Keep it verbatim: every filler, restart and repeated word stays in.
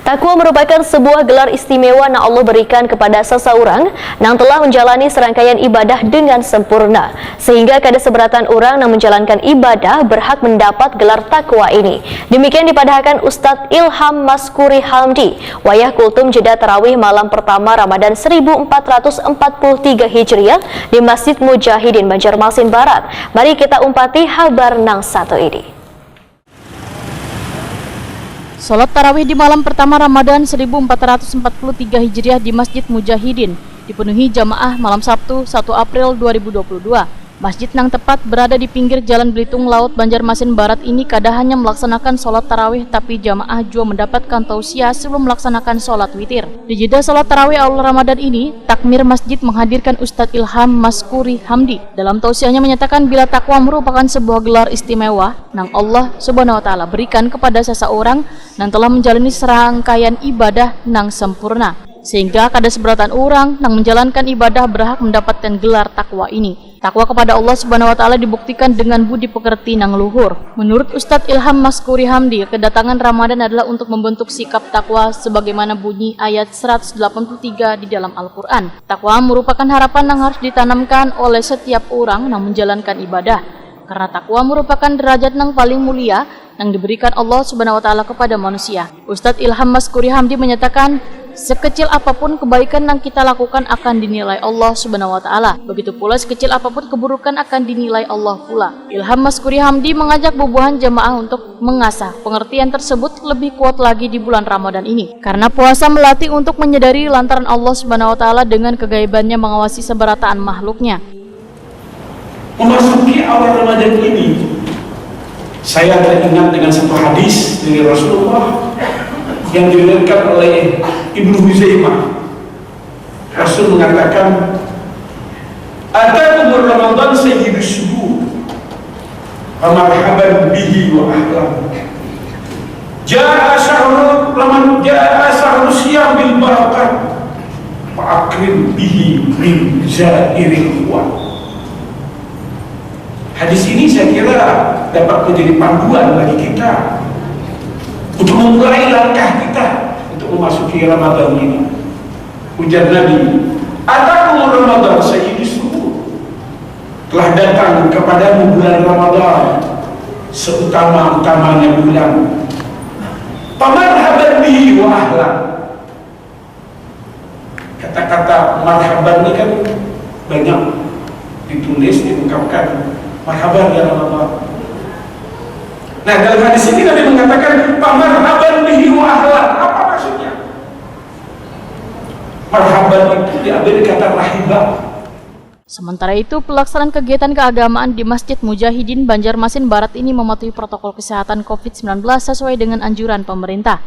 Takwa merupakan sebuah gelar istimewa nang Allah berikan kepada seseorang nang telah menjalani serangkaian ibadah dengan sempurna, sehingga kada seberatan orang nang menjalankan ibadah berhak mendapat gelar takwa ini. Demikian dipadahakan Ustadz Ilham Maskuri Hamdi, wayah kultum jeda tarawih malam pertama Ramadan seribu empat ratus empat puluh tiga Hijriah di Masjid Mujahidin Banjarmasin Barat. Mari kita umpati habar nang satu ini. Salat tarawih di malam pertama Ramadan seribu empat ratus empat puluh tiga Hijriah di Masjid Mujahidin dipenuhi jamaah malam Sabtu, satu April dua ribu dua puluh dua. Masjid nang tepat berada di pinggir Jalan Belitung Laut, Banjarmasin Barat ini kada hanya melaksanakan salat tarawih, tapi jamaah jua mendapatkan tausiah sebelum melaksanakan salat witir. Di jeda salat tarawih awal Ramadan ini, takmir masjid menghadirkan Ustadz Ilham Maskuri Hamdi. Dalam tausiahnya menyatakan bila takwa merupakan sebuah gelar istimewa nang Allah Subhanahu wa Ta'ala berikan kepada seseorang nang telah menjalani serangkaian ibadah nang sempurna, sehingga kada seberatan orang nang menjalankan ibadah berhak mendapatkan gelar takwa ini. Takwa kepada Allah Subhanahu wa Ta'ala dibuktikan dengan budi pekerti nang luhur. Menurut Ustadz Ilham Maskuri Hamdi, kedatangan Ramadan adalah untuk membentuk sikap takwa sebagaimana bunyi ayat seratus delapan puluh tiga di dalam Al-Quran. Takwa merupakan harapan yang harus ditanamkan oleh setiap orang yang menjalankan ibadah. Karena takwa merupakan derajat yang paling mulia yang diberikan Allah Subhanahu wa Ta'ala kepada manusia. Ustadz Ilham Maskuri Hamdi menyatakan, sekecil apapun kebaikan yang kita lakukan akan dinilai Allah Subhanahu wa Ta'ala. Begitu pula sekecil apapun keburukan akan dinilai Allah pula. Ilham Maskuri Hamdi mengajak bubuhan jamaah untuk mengasah pengertian tersebut lebih kuat lagi di bulan Ramadan ini. Karena puasa melatih untuk menyadari lantaran Allah Subhanahu wa Ta'ala dengan kegaibannya mengawasi seberataan makhluknya. Memasuki awal Ramadan ini, saya teringat dengan satu hadis dari Rasulullah yang diriwayatkan oleh Ibnu Huzaimah. Rasul mengatakan, "Atakumur Ramadan sayyidus syuhur, famarhaban bihi wa ahlan. Jaa syahru Raman, jaa syahru siyam bil barakah, fa akrim bihi min zairil huwa." Hadis ini saya kira dapat menjadi panduan bagi kita untuk memulai langkah kita untuk memasuki Ramadan ini. Ujar Nabi, "Atakumur Ramadan sayyidus syuhur." Telah datang kepadamu bulan Ramadan seutama-utamanya bulan. Famarhaban bihi wa ahlan. Kata-kata marhaban ini kan banyak ditulis, diungkapkan. Marhaban ya Ramadan. Nah, dalam hadis ini Nabi mengatakan, "Famarhaban bihi wa ahlan." Apa maksudnya? Marhaban itu diambil dari kata rahiba. Sementara itu, pelaksanaan kegiatan keagamaan di Masjid Mujahidin Banjarmasin Barat ini mematuhi protokol kesehatan covid sembilan belas sesuai dengan anjuran pemerintah.